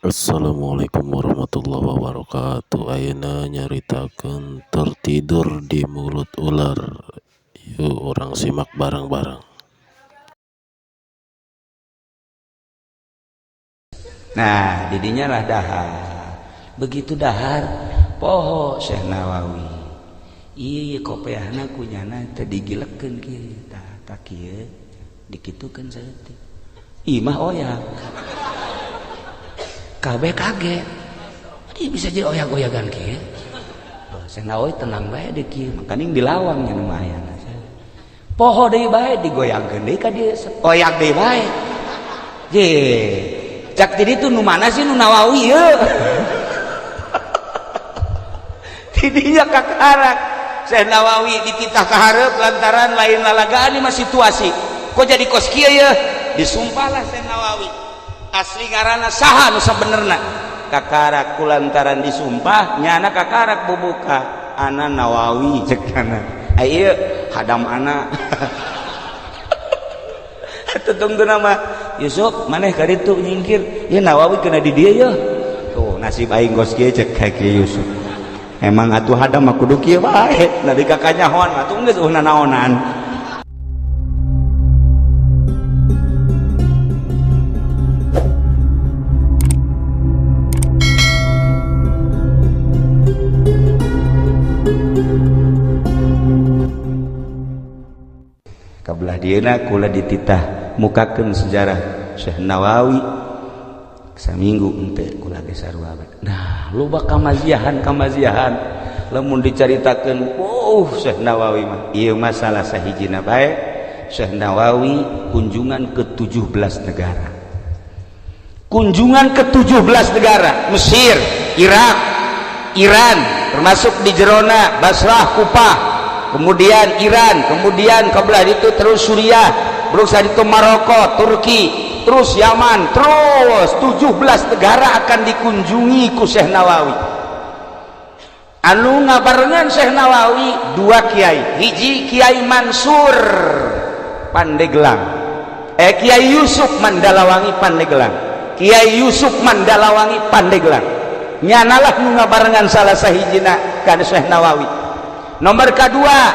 Assalamualaikum warahmatullahi wabarakatuh. Ayeuna nyaritakeun tertidur di mulut ular. Yuk urang simak bareng-bareng. Nah, didinya lah dahar. Begitu dahar, poho Syekh Nawawi. Ieu kopeahna kunyana teu digilekeun kieu. Tah tah kieu dikitukeun saeutik. Imah oyak. Kabeh kaget. Dia bisa jadi oyak-oyagan kieu. Syekh Nawawi tenang bae di kieu, makaning di lawang nya nu aya. Poho deui bae digoyangkeun deui ka dieu, oyak deui bae. Je, cak tadi itu nu mana sih nu Nawawi ye? Tidinya kakarak Syekh Nawawi dititah kaharep lantaran lain lalagaan ini mah situasi. Kok jadi kos kieu ye? Disumpahlah Syekh Nawawi. Asli ngaranna saha nu sabenerna? Kakarak kulantaran disumpah nyana kakarak bubuka ana Nawawi cek kana. Ieu hadam ana. Tutung nama Yusuf maneh ka ditu nyingkir ya Nawawi kena di dieu ye. Tuh nasib aing kos kieu cek ka Kiai Yusuf. Emang atuh hadam mah kudu kieu bae. Nabi kakaknya hoan atuh geus eueuh nanaonan. Kabelah dieuna kula dititah mukakeun sejarah Syekh Nawawi saminggu henteu kula ge sarua. Nah, loba kamaziahan lamun dicaritakeun, Syekh Nawawi mah ieu masalah sahijina bae. Syekh Nawawi kunjungan ke 17 negara. Kunjungan ke 17 negara, Mesir, Irak, Iran, termasuk di Jerona, Basrah, Kupah, kemudian Iran, kemudian kebelah itu terus Suriah, terus itu Maroko, Turki, terus Yaman, terus 17 negara akan dikunjungi ku Syekh Nawawi. Anu ngabarengan Syekh Nawawi dua kiai, hiji Kiai Mansur Pandeglang, Kiai Yusuf Mandalawangi Pandeglang, Kiai Yusuf Mandalawangi Pandeglang. Nyanalah nu ngabarengan salah sahijina ka Syekh Nawawi. Nomor kedua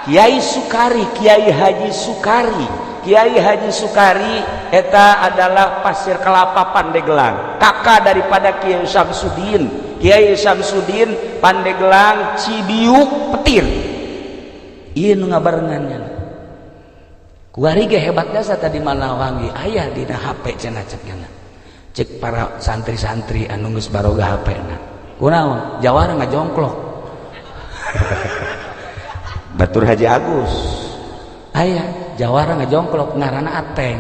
Kiai Sukari, Kiai Haji Sukari. Kiai Haji Sukari eta adalah Pasir Kelapa Pandeglang, kakak daripada Kiai Samsudin. Kiai Samsudin Pandeglang Cibiuk Petir. Ieu nu ngabarengannya. Kuari ge hebat jasa tadi Malawangi aya dina HP cenah cek nya. Cek para santri-santri anu geus baroga HP na. Kunaon? Jawara ngajongklok. Batur Haji Agus aya jawara ngajongklok ngaranna Ateng.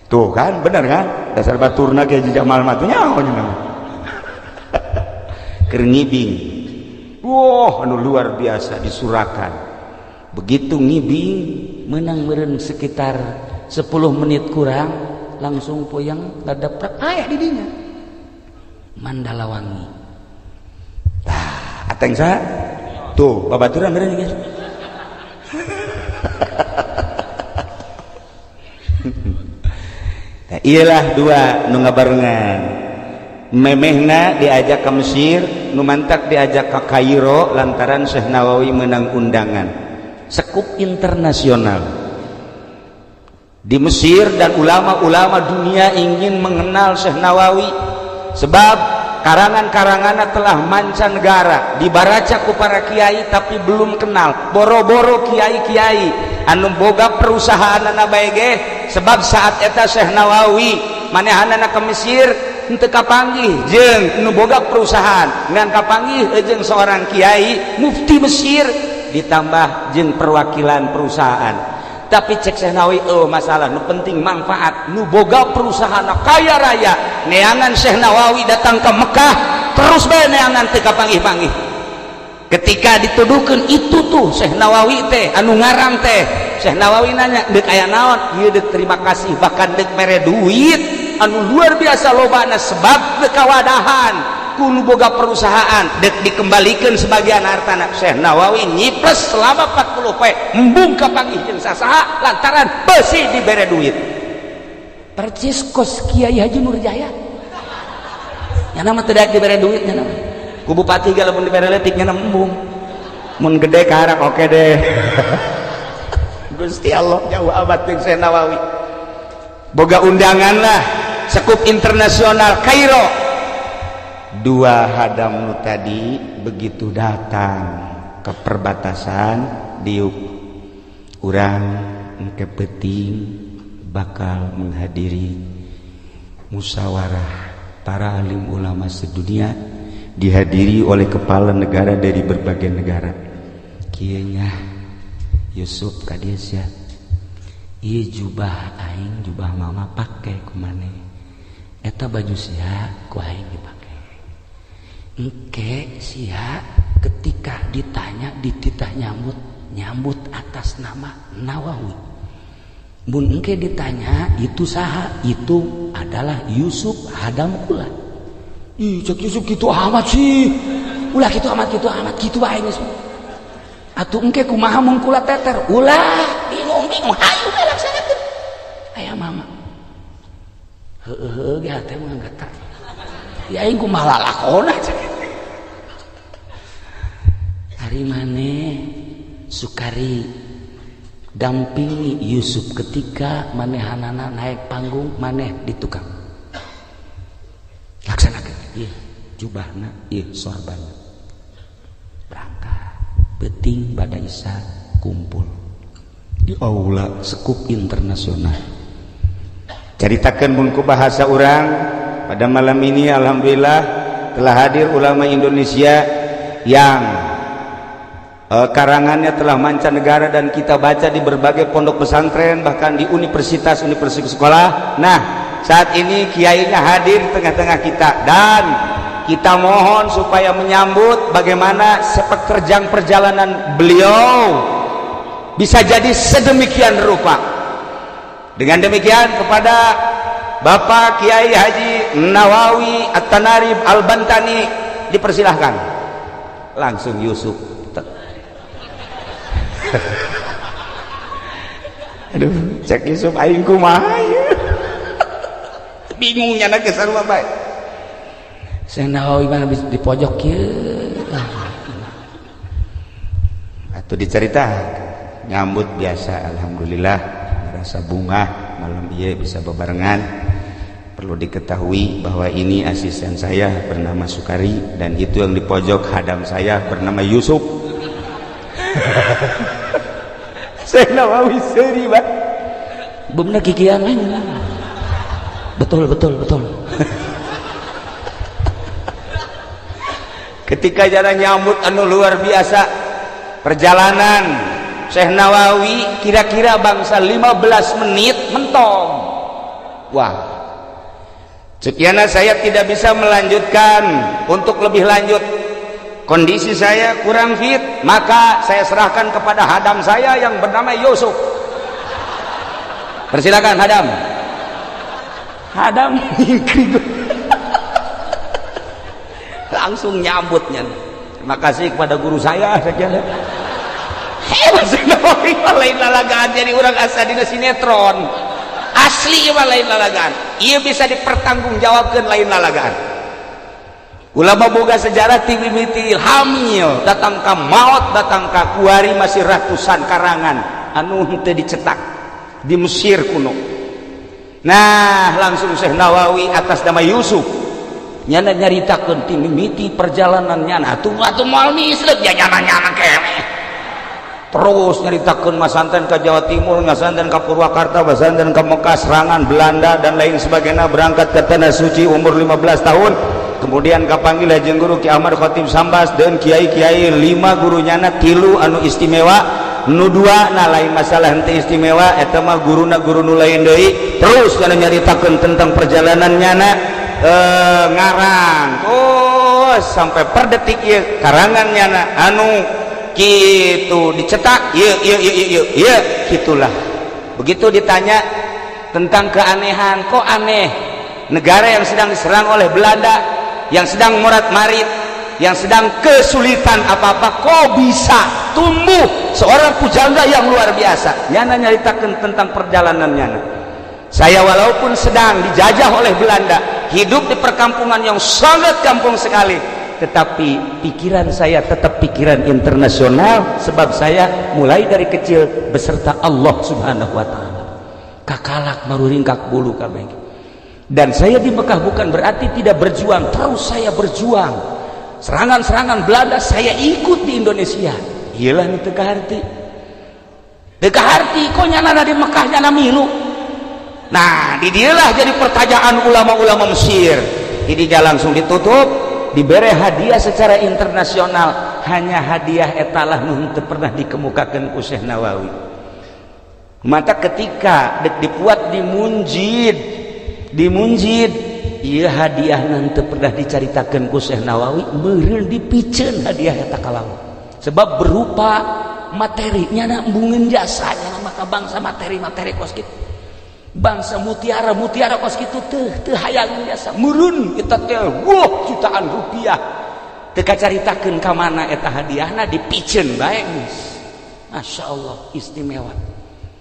Tuh kan bener kan dasar baturna ge Haji Jamal mah teh nyaho nya. Keur ngibing. Wah, anu luar biasa disurakan. Begitu ngibing menang meureun sekitar 10 menit kurang langsung poyang ladaprak aya di dinya. Mandalawangi. Tah, Ateng saha? Tuh, babaturan meureun geus. Nah, iyalah dua nu ngabarengan. Memehna diajak ke Mesir, nu mantak diajak ke Kairo lantaran Syekh Nawawi menang undangan sekup internasional di Mesir dan ulama-ulama dunia ingin mengenal Syekh Nawawi sebab karangan-karanganna telah mancanegara dibaraca ku para kiai tapi belum kenal. Boro-boro kiai-kiai anu boga perusahaanana bae ge sebab saat eta Syekh Nawawi manehanana ke Mesir henteu kapanggih jeung nu boga perusahaan ngan kapanggih jeung seorang kiai mufti Mesir ditambah jeung perwakilan perusahaan. Tapi cek Syekh Nawawi oh masalah nu penting manfaat nu boga perusahaan kaya raya. Neangan Syekh Nawawi datang ke Mekah terus bae neangan teu kapanggih-panggih. Ketika dituduhkeun itu tuh Syekh Nawawi teh anu ngarang teh, Syekh Nawawi nanya deuk aya naon? Ieu deuk terima kasih bahkan deuk mere duit anu luar biasa lobana sebab deuk kawadahan ku nu boga perusahaan deuk dikembalikan sebagian hartana. Syekh Nawawi nyipres selama 40 poe embung kapanggih jeung sasaha lantaran besi dibere duit. Percis kos Kiai Haji Nurjaya. Nyana mah teu daek dibere duit nyana mah. Ku bupati ge lamun dibere leutik nyana embung. Mun gede karak oke deh. Gusti Allah jauh amat jeung Syekh Nawawi. Boga undangan lah sekup internasional Kairo. Dua hadam nu tadi begitu datang ke perbatasan diuk urang engke peuting bakal menghadiri musyawarah para alim ulama sedunia dihadiri oleh kepala negara dari berbagai negara. Kieu nya Yusuf ka dieu sia. Ieu jubah aing, jubah mama pake ku maneh. Eta baju sia ku aing dipake. Engke sia ketika ditanya dititah nyambut, nyambut atas nama Nawawi. Mun engke ditanya itu saha, itu adalah Yusuf Hadam kula. Ih, cek Yusuf kitu amat sih. Ulah kitu amat, kitu amat, kitu wae geus. Atuh engke kumaha mun kula teter? Ulah bingung-bingung, hayu we laksanakeun. Aya mama. Heueuh heueuh ge hate mah geter. Ya aing kumaha lalakona cek. Ari maneh Sukari dampingi Yusuf ketika manehanana naik panggung, maneh di tukang. Laksanakeun ieu jubahna, ieu sorbanna. Berangkat peuting bada Isya kumpul di aula sekup internasional. Caritakeun mun ku bahasa urang pada malam ini, alhamdulillah telah hadir ulama Indonesia yang karangannya telah mancanegara dan kita baca di berbagai pondok pesantren, bahkan di universitas-universitas sekolah. Nah, saat ini kiainya hadir di tengah-tengah kita dan kita mohon supaya menyambut bagaimana sepak terjang perjalanan beliau bisa jadi sedemikian rupa. Dengan demikian, kepada Bapak Kiai Haji Nawawi At-Tanarib Al-Bantani dipersilahkan. Langsung Yusuf. Tek. Aduh, cek Yusuf aing kumaha ieu? Bingungnya na geus sarua bae. Syekh Nawawi mana di pojok kieu. Atau dicerita nyambut biasa, alhamdulillah merasa bunga malam iya bisa bebarengan. Perlu diketahui bahwa ini asisten saya bernama Sukari dan itu yang di pojok hadam saya bernama Yusuf. Saya Nawawi seuri bah. Bener kikian lain. Betul betul betul. Ketika jalan nyambut anu luar biasa perjalanan Syekh Nawawi kira-kira bangsa 15 menit mentong. Wah, sekian saya tidak bisa melanjutkan untuk lebih lanjut, kondisi saya kurang fit, maka saya serahkan kepada hadam saya yang bernama Yusuf. Persilakan hadam. Hadam langsung nyambutnya. Terima kasih kepada guru saya saja. Hebat Syekh Nawawi lain lalagaan, jadi orang asa dina sinetron. Asli mah lain lalagaan. Ieu bisa dipertanggungjawabkeun lain lalagaan. Ulama boga sejarah ti mimiti hamil datang ka maut datang ka kuari masih ratusan karangan anu henteu dicetak di Mesir kuno. Nah, langsung Syekh Nawawi atas nama Yusuf nyana nyaritakeun ti mimiti perjalanan nyana atuh atuh moal misleuk ya nyana-nyana keneh. Terus nyaritakeun masanten ke Jawa Timur, masanten ke Purwakarta, masanten ke Mekah, serangan Belanda dan lain sebagainya, berangkat ke Tanah Suci umur 15 tahun, kemudian kapanggil jeung guru Ki Ahmad Khatib Sambas dan kiai-kiai 5 guru nyana, tilu anu istimewa, nu dua nah lain masalah henteu istimewa, eta mah guruna guru nu lain deui. Terus kana nyaritakeun tentang perjalanan nyana ngarang terus sampai per detik ieu karangan nyana anu gitu dicetak ieu ieu ieu ieu ieu gitulah. Begitu ditanya tentang keanehan, kok aneh negara yang sedang diserang oleh Belanda, yang sedang morat-marit, yang sedang kesulitan apa-apa, kok bisa tumbuh seorang pujangga yang luar biasa. Nyana nyaritakan tentang perjalanan nyana. Saya walaupun sedang dijajah oleh Belanda, Hidup di perkampungan yang sangat kampung sekali, tetapi pikiran saya tetap pikiran internasional sebab saya mulai dari kecil beserta Allah Subhanahu wa taala. Kakalak maruringkak bulu kabeh. Dan saya di Mekah bukan berarti tidak berjuang, terus saya berjuang. Serangan-serangan Belanda saya ikut di Indonesia. Iyalah nu teu kaharti. Teu kaharti kok nyana di Mekah nyana milu. Nah, di dialah jadi pertanyaan ulama-ulama Mesir. Didinya langsung ditutup, diberi hadiah secara internasional. Hanya hadiah etalah nu teu pernah dikemukakan ku Syekh Nawawi. Maka ketika dek dipuat di Munjid, ieu hadiah nanti pernah dicaritakeun ku Syekh Nawawi, meureun dipiceun hadiah eta kalawa. Sebab berupa materi nyana embungeun jasa nyana maka bangsa materi-materi kos kitu. Bangsa mutiara-mutiara kos kitu teu teu hayang jasa. Meureun eta teh wah jutaan rupiah. Teu kacaritakeun ka mana eta hadiahna dipiceun bae geus. Masya Allah istimewa.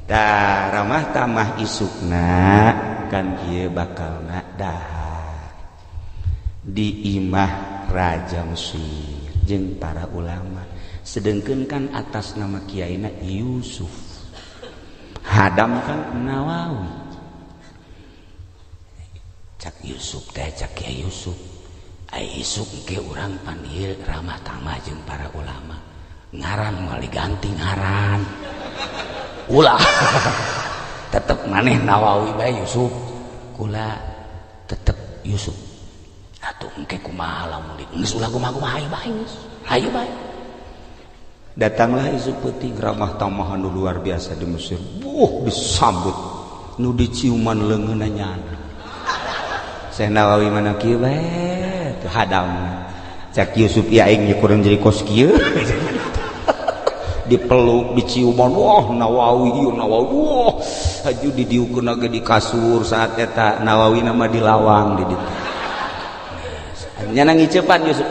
Dah ramah tamah isukna kan kieu bakalna dahar di imah Raja Mesir jeung para ulama, sedengkeun kan atas nama kiaina Yusuf, hadam kan Nawawi. Cak Yusuf teh cak Kiai Yusuf, ai isuk ke urang panggil ramah tamah jeung para ulama, ngaran moal diganti ngaran ulah tetep maneh Nawawi bae Yusuf, kula tetep Yusuf. Atuh engke kumaha lamun geus ulah kumaha-kumaha hayu bae geus hayu bae. Datanglah isuk peuting ramah tamah anu luar biasa di Mesir. Buh disambut nu diciuman leungeunna nyana. Syekh Nawawi mana kieu bae teu hadam. Cak Yusuf ya aing kurang jadi kos kieu. Dipeluk diciuman wah Nawawi ieu Nawawi wah haju didiukeun ge di kasur saat eta Nawawi nama di lawang di ditu. Nyana ngiceupan Yusuf.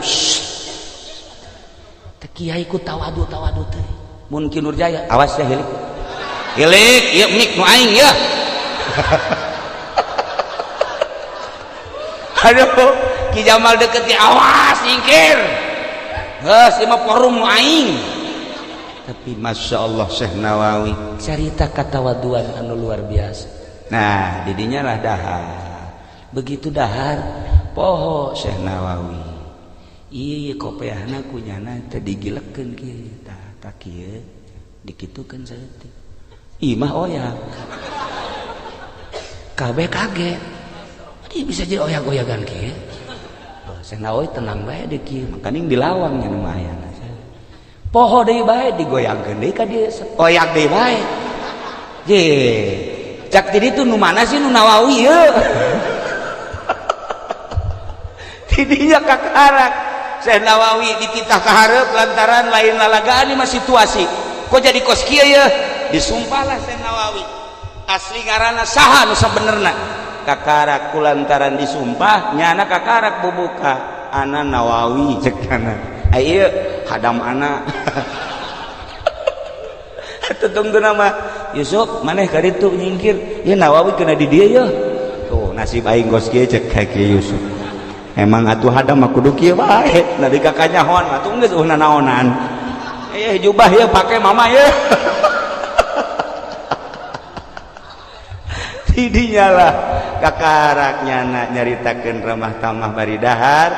Teh kiai ku tawadu tawadu teh. Mun Ki Nurjaya awas ya hilik. Hilik ieu mik nu aing ya. Aduh Ki Jamal deket di awas nyingkir. Geus ieu mah forum nu aing. Tapi Masya Allah Syekh Nawawi carita katawaduan anu luar biasa. Nah didinya lah dahar. Begitu dahar poho Syekh Nawawi iya kopeahna kunyana teu digilekeun kieu tah tah kieu dikitukeun saeutik imah oyak kabeh kaget dia bisa jadi oyak-oyagan kieu. Syekh Nawawi tenang bae di kieu makaning di lawang nya nu aya poho deui bae digoyangkeun deui ka dieu oyak deui bae. Je cak di ditu nu mana sih nu Nawawi ye. Tidinya kakarak Syekh Nawawi dititah ka hareup lantaran lain lalagaan ieu mah situasi kok jadi kos kieu ye. Disumpahlah Syekh Nawawi asli ngaranna saha nu sabenerna kakarak kulantaran disumpah nyana kakarak bubuka ana Nawawi cek kana ieu hadam ana. Tetunggu nama Yusuf maneh ka ditu nyingkir ieu Nawawi kena di dieu ye. Tuh nasib aing kos kieu cek ka Kiai Yusuf. Emang atuh hadam mah kudu kieu bae nabi kakaknya hoan atuh geus eueuh nanaonan. Jubah ye pake mama ye. Tidinya lah kakarak nyana nyaritakeun ramah tamah bari dahar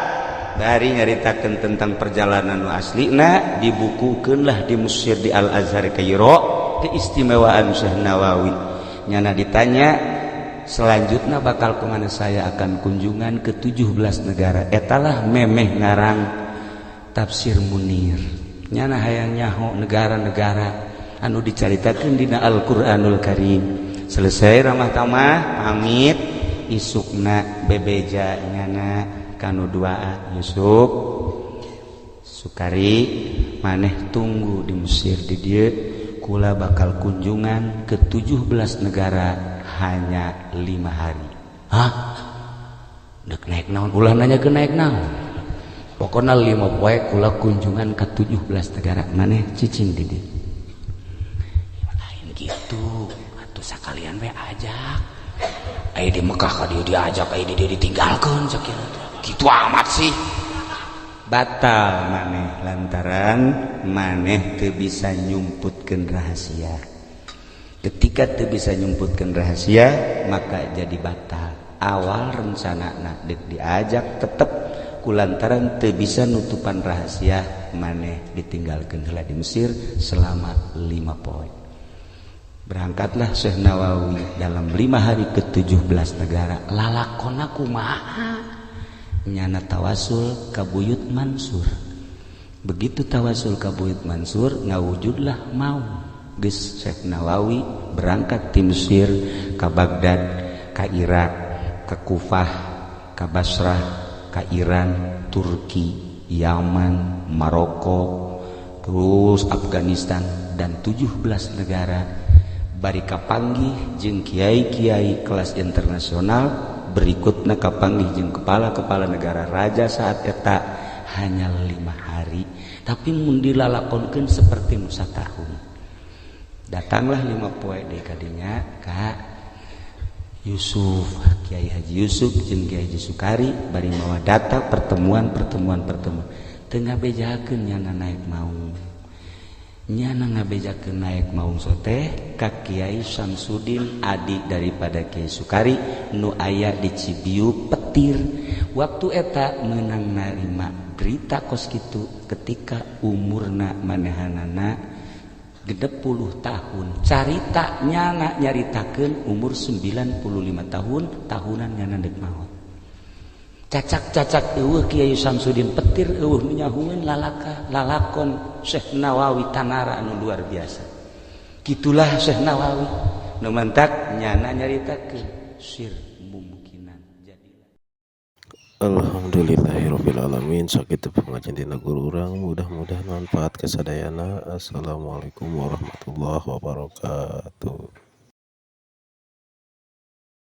bari nyaritakeun tentang perjalanan nu aslina dibukukeun lah di Mesir di Al Azhar Kairo keistimewaan Syekh Nawawi. Nyana ditanya selanjutnya bakal kemana saya akan kunjungan ke 17 negara. Etalah memeh ngarang tafsir Munir. Nyana hayang nyaho negara-negara anu dicaritakeun dina Al-Qur'anul Karim. Selesai ramah tamah pamit isukna bebeja nyana kanu duaa Yusuf Sukari maneh tunggu di Mesir di dieu kula bakal kunjungan ke 17 negara hanya 5 hari. Hah? Dek naik naon? Ulah nanya ke naik naon. Pokoknya 5 poe kula kunjungan ke 17 negara maneh cicing di dieu. Lain gitu, atuh sakalian we ajak. Aya di Mekah ka dieu diajak, aya di dieu ditinggalkeun, sakira kitu amat sih. Batal maneh lantaran maneh teu bisa nyumputkeun rahasia. Ketika teu bisa nyumputkeun rahasia, maka jadi batal. Awal rencana dek diajak, tetep kulantaran teu bisa nutupan rahasia, maneh ditinggalkeun heula di Mesir selama 5 poe. Berangkatlah Syekh Nawawi dalam 5 hari ke 17 negara. Lalakona kumaha? Nyana tawasul ka Buyut Mansur. Begitu tawasul ka Buyut Mansur, ngawujudlah mau. Geus, Syekh Nawawi berangkat ti Mesir ka Baghdad, ka Irak, ka Kufah, ka Basrah, ka Iran, Turki, Yaman, Maroko, terus Afghanistan dan 17 negara, bari kapanggih jeung kiai-kiai kelas internasional. Berikutnya kapanggih jeung kepala-kepala negara, raja saat eta. Hanya 5 hari, tapi mun dilalakonkeun seperti nu satahun. Datanglah 5 poe deui kadinya ka Yusuf, Kiai Haji Yusuf jeung Kiai Haji Sukari, bari mawa data pertemuan, pertemuan, pertemuan. Teu ngabejakeun nyana naik maung. Nyana ngabejakeun naik maung teh ka Kiai Samsudin, adik daripada Kiai Sukari, nu aya di Cibiu Petir. Waktu eta menang narima berita kos kitu ketika umurna manehanana 60 tahun. Carita nyana nyaritakeun umur 95 tahun, tahunan nyana dek maot. Cacak-cacak eueuh Kiai Samsudin Petir, eueuh nu nyahueun lalaka lalakon Syekh Nawawi Tanara anu luar biasa. Gitulah Syekh Nawawi. Nu mantak nyana nyaritakeun sir mungkinan jadi. Alhamdulillahirobbilalamin. Sakitu pengajian dina guru urang, mudah-mudahan manfaat kasadayana. Assalamualaikum warahmatullahi wabarakatuh.